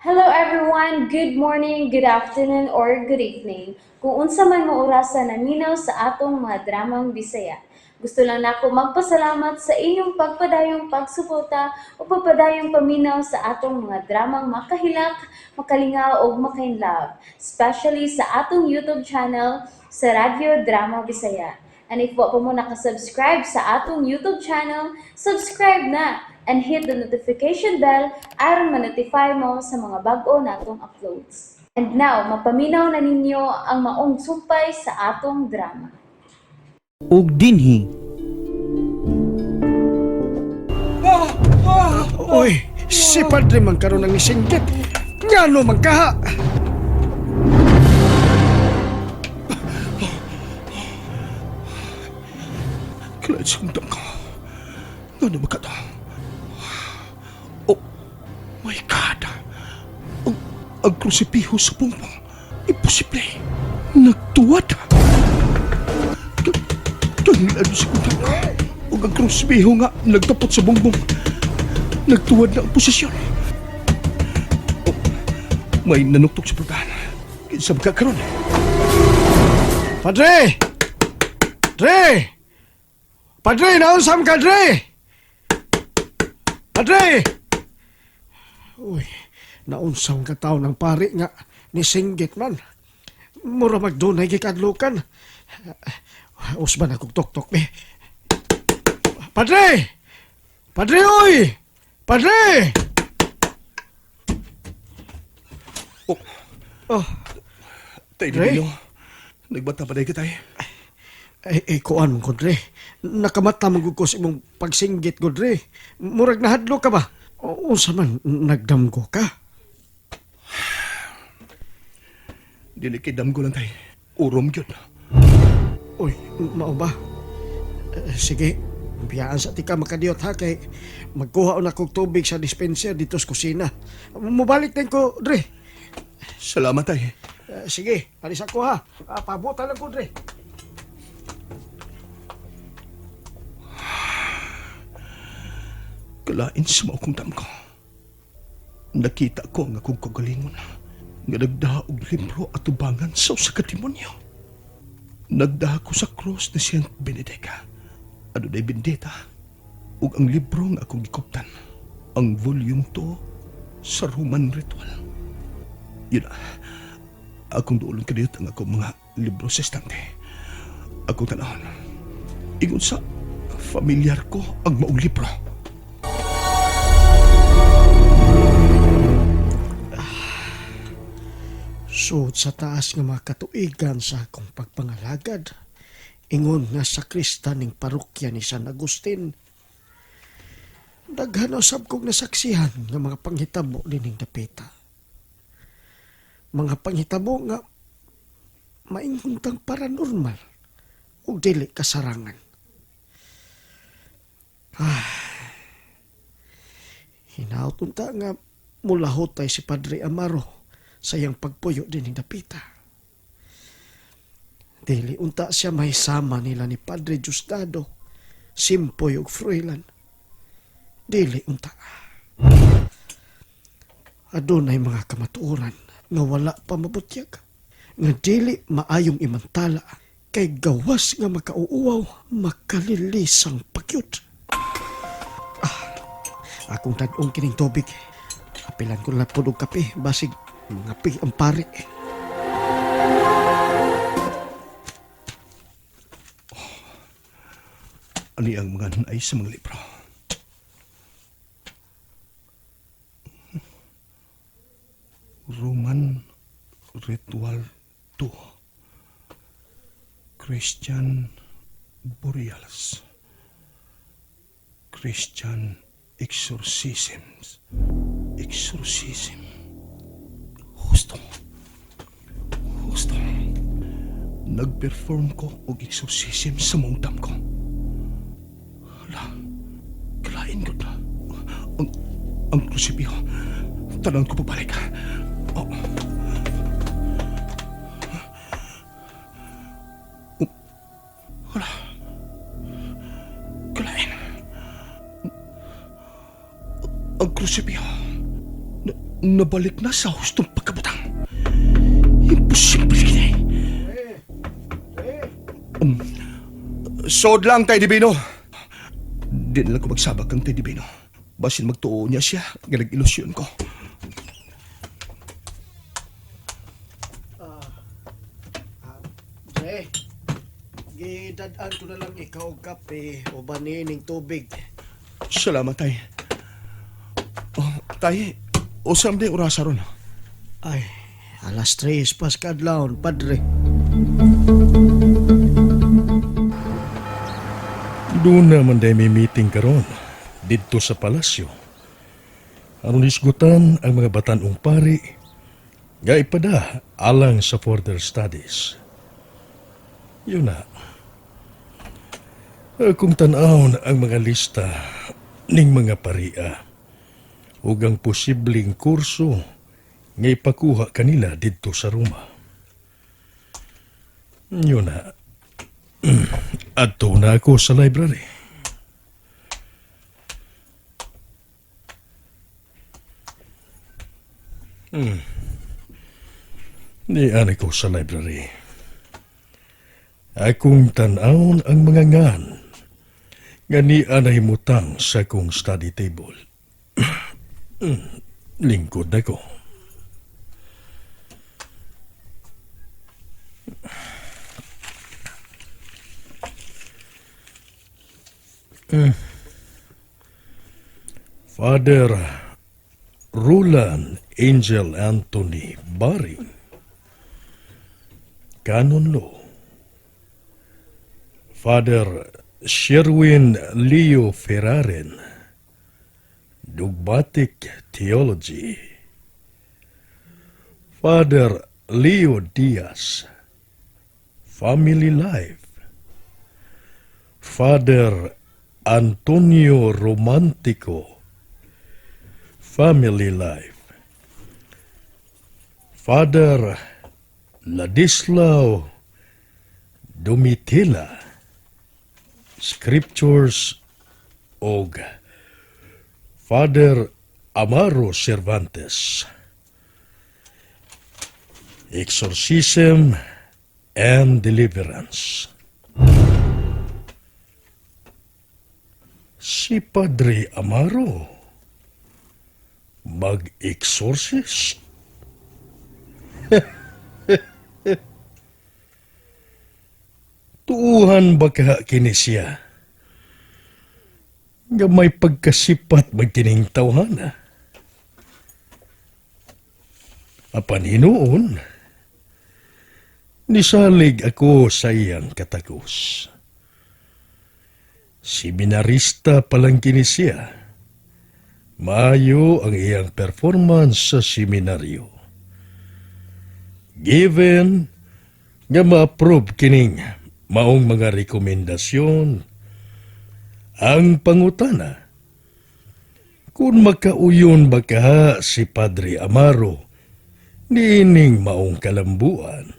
Hello everyone! Good morning, good afternoon, or good evening. Kung unsa man mo orasa naminaw sa atong mga dramang Bisaya. Gusto lang nako magpasalamat sa inyong pagpadayong pagsuporta o pagpadayong paminaw sa atong mga dramang makahilak, makalingaw ug makainlove, especially sa atong YouTube channel sa Radyo Drama Bisaya. And if wa pa mo nakasubscribe sa atong YouTube channel, subscribe na and hit the notification bell aron ma-notify mo sa mga bag-o natong uploads. And now, mapaminaw na ninyo ang maong sumpay sa atong drama. Ug dinhi. Uy, si Padre man karon ang isinggit. Ngano man kaha? Kailangan sa kong ko. Ngano man ka to? Oh my God! Ang krusipiho sa pungbong. Imposible. Nagtuwad. Kangilan sa kong ko. Ug ang krusipiho nga nagtapot sa bungbong. Nagtuwad na ang posisyon. Oh, may nanuktok sa pultahan. Kinsa man ka karon? Padre! Dre! Padre, naunsam ka, Dre! Padre! Uy, naunsam ka tao ng pari nga nisinggit man. Mura magdunay gikadlukan. Usban akong tok-tok, be. Padre! Padre, oy! Padre! Oh. Oh, Tay, Dre? Dre? Nagbata pa ka tay. Eh, eh, kuan mo, Dre. Nakamata mo gud ko sa imong pagsinggit ko, Dre. Murag nahadlo ka ba? O, unsa man, nagdamgo ka? Dili kay damgo lang tay. Urom gyud. Uy, mao ba? Eh, sige, biyaan sa tika makadiyot ha kay magkuha na kog tubig sa dispenser dito sa kusina. Mubalik din ko, Dre. Salamat tay. Eh, sige, alis ako ha. Ah, pabutan lang ko, Dre. Kalain sa mao kong damgo. Nakita ko ang akong kagalingon nga nagdaha og libro at tubangan sa usa ka demonyo. Nagdaha ko sa cross ni Saint Benedicta. Adunay bendita ug ang libro nga akong gikuptan, ang volume 2 sa Roman Ritual. Yun na. Akong duolon kadiyot ang akong mga libro sa estante. Akong tanahon. Ingon sa familiar ko ang maong libro. Sud sa taas nga mga katuigan sa akong pagpangalagad. Ingon nga sakrista ning parokya ni San Agustin. Daghan usab kog nasaksihan nga mga panghitabo dining dapita. Mga panghitabo nga maingon tang paranormal ug dili kasarangan. Ah, hinaut unta nga mulahotay si Padre Amaro sa iyang pagpuyo dining dapita. Dili unta siya mahisama nila ni Padre Diosdado, Simpoy ug Froilan. Dili unta. Adunay mga kamatuoran nga wala pa mabutyag, nga dili maayong imantala kay gawas nga makauuwaw, makalilisang pagyut. Ah, akong tad-ong kining tubig. Apilan ko lang po og kape, basig mga pi ang pare. Ani ang mga naay sa mga libro? Roman Ritual 2. Christian Burials. Christian Exorcisms. Exorcism. Husto. Husto. Nag-perform ko og exorcism sa mong ko. Hala, kalain ko na. Ang krusipiho. Tanawin ko pabalik. Oh. Oh. Hala. Kalain. Ang krusipiho. Na, Nabalik na sa hustong pagkabutang. Imposible kini. Sod lang tay Divino. Di na lang ko magsabag kang tay Divino. Basin magtuo niya siya, nga nag-ilusyon ko. Pre, gidad-an ko na lang ikaw og kape o banining tubig. Salamat, tay. Oh, tay, usam di orasa ron. Ay, 3:00 pas kadlawon, padre. Doon naman dahil may meeting karon didto sa palasyo. Aron isgutan ang mga batanong pari nga ipada alang sa further studies. Yun na. Kung tan-awon ang mga lista ning mga paria ug ang posibleng kurso nga ipakuha kanila didto sa Roma. Yun na. Adto na ako sa library. Di ani ko sa library. Akong tan-awon ang mga ngan nga ni anay mutang sa akong study table. Lingkod ako. Father Roland Angel Anthony Baring, Canon Law. Father Sherwin Leo Ferraren, Dogmatic Theology. Father Leo Diaz, Family Life. Father Antonio Romantico, Family Life. Father Ladislao Domitila, Scriptures og Father Amaro Cervantes, Exorcism and Deliverance. Si Padre Amaro mag-exorcist? Tuuhan ba ka kini siya? Nga may pagkasipat magkining tawhana. Apan hinuon, nisalig ako sa iyang katakos. Seminarista palang kini siya. Maayo ang iyang performance sa seminaryo. Given nga ma-approve kining maong mga rekomendasyon, ang pangutana, kung makauyon ba kaha si Padre Amaro niining maong kalambuan.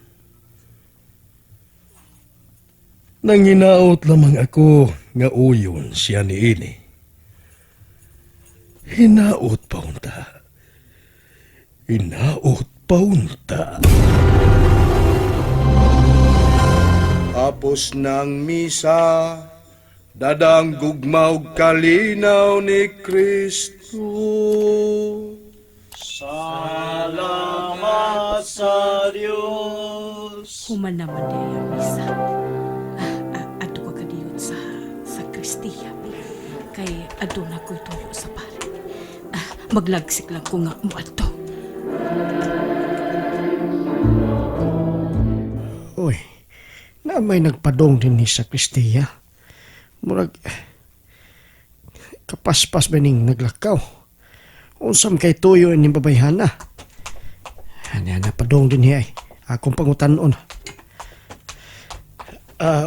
Nanginaot lamang ako nga uyon siya niini. Hinaot pa unta. Hinaot pa unta. Apos ng misa, dadang gugma ug kalinaw ni Kristo. Human naman di ang misa. Adto ko kadiyot sa sakristiya. Kay aduna ko'y tuyo sa pare. Maglagsik lang ko nga moadto. Uy, na may nagpadong din ni sa Kristiya. Murag, kapaspas ba ning naglakaw? Unsam kay tuyo ni babayhana. Ano napadong din niya ay. Akong pangutanon.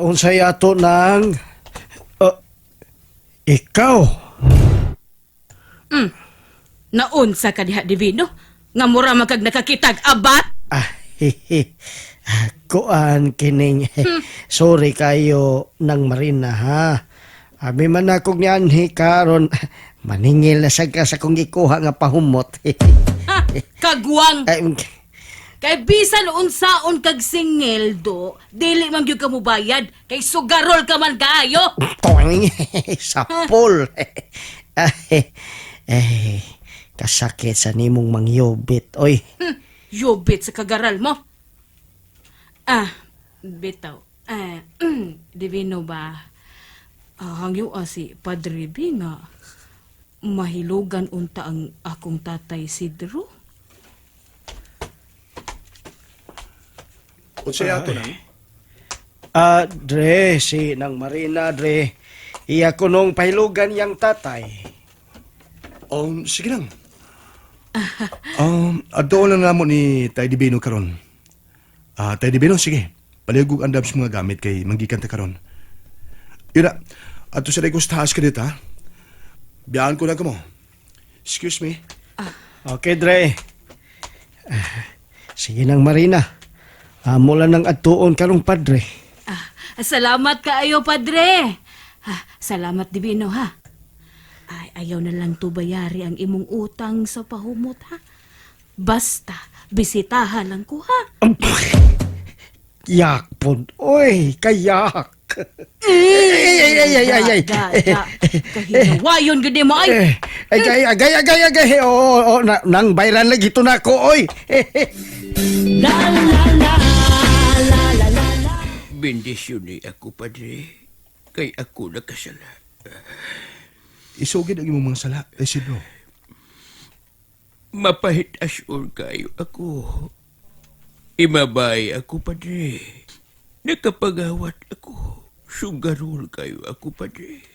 Unsay ato nang ikaw. Naunsa ka diha divino? Nga mura man kag nakakitag abat. Ah, hehe. Kuan kining. Sorry kayo ng Marina ha. Abi man akong nianhi karon maningil na sad ka sa kong gikuha nga pahumot. Ha? Kagwang. Ay, Kay bisan unsaon kag singil do, dili man gyud ka mobayad kay sugarol ka man kaayo. Toing, sapol. Ay, eh, kasakit sa nimong mangyubit. Oy, Yubit sa kagaral mo. Ah, bitaw. Ah, divino ba? Ah, hangyo si Padre B nga mahilugan unta ang akong tatay Sidro. Unsay ato nang? Ah, dre, si Nang Marina, dre. Iya ko nung pahilugan yang tatay. Sige lang. Adto na namo ni Tay Divino karon. Ah, Tay Divino, sige. Palihog og andam sa mga gamit kay manggikan ta karon. Ira, adto sa Regos taas ka dito, ha? Biyaan ko lang kamo. Excuse me. Okay, dre. Ah, sige Nang Marina. Amo lang ng adtuon karong padre. Ah, salamat kaayo, Padre. Ah, salamat, Divino, ha. Ay, ayaw na lang to bayari ang imong utang sa pahumot, ha. Basta, bisitahan lang ko, ha. Yak pod. Oy, kayak. Ay, ay, ay, ay, ay, ay. Da, da, Kahinawayon gud mo, ay. Eh, agay, agay, agay, agay. Oo, oo, oo, na, nang bayran lagi ito na ako, oy. Bendisyon ni ako, Padre. Kay ako nakasala. Isugid ang imong mga sala, Tay Isidro. Mapahit asur kayo ako. Imabay ako, Padre. Nakapagawat ako. Sugarol kayo ako, Padre.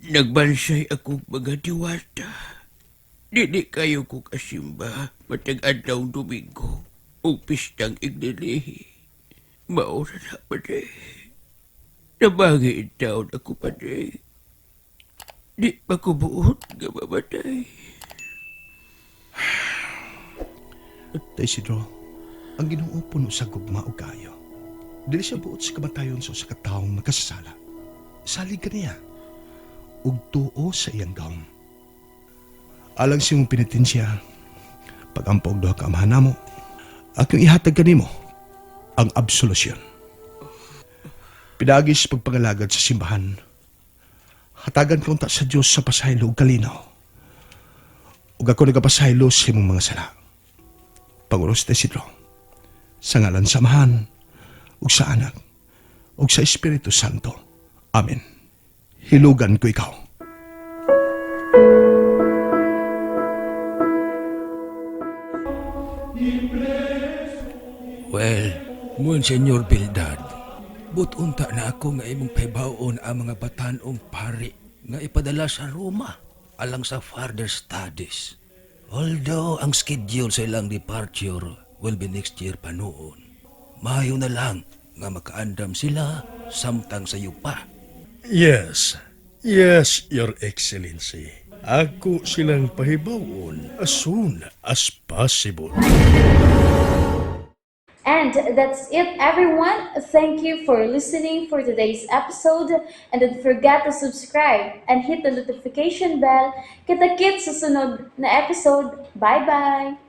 Nagbansay ako mga diwata. Dili kayo ko kasimba matag adlaw Domingo ug pistang iglilihi. Maura na, Padre. Nabagi taon ako, Padre. Di pa ko buot nga mamatay. Tay Isidro, ang Ginoo puno sa gugma ug kaayo. Dili siya buot sa kamatayon sa usa ka taong makasasala. Salig ka niya ug tuo sa iyang gahom. Alang sa imong penitensya, pagampo og duha ka amahan namo, akong ihatag kanimo ang absolution. Pidagis pagpangalagad sa simbahan. Hatagan ka unta sa Dios sa pasaylo ug kalinaw. Ug ako nagapasaylo sa imong mga sala. Panguros ta Isidro. Sa ngalan sa Amahan, ug sa Anak, ug sa Espiritu Santo. Amen. Hilugan ko ikaw. Well, Monsignor Bildad, butunta na ako nga imong pahibaon ang mga batanong pari nga ipadala sa Roma alang sa further studies. Although ang schedule sa ilang departure will be next year pa noon. Mayo na lang nga makaandam sila samtang sa pa. Yes, yes, Your Excellency. Ako silang pahibawon as soon as possible. And that's it, everyone. Thank you for listening for today's episode. And don't forget to subscribe and hit the notification bell. Kita-kits sa sunod na episode. Bye-bye!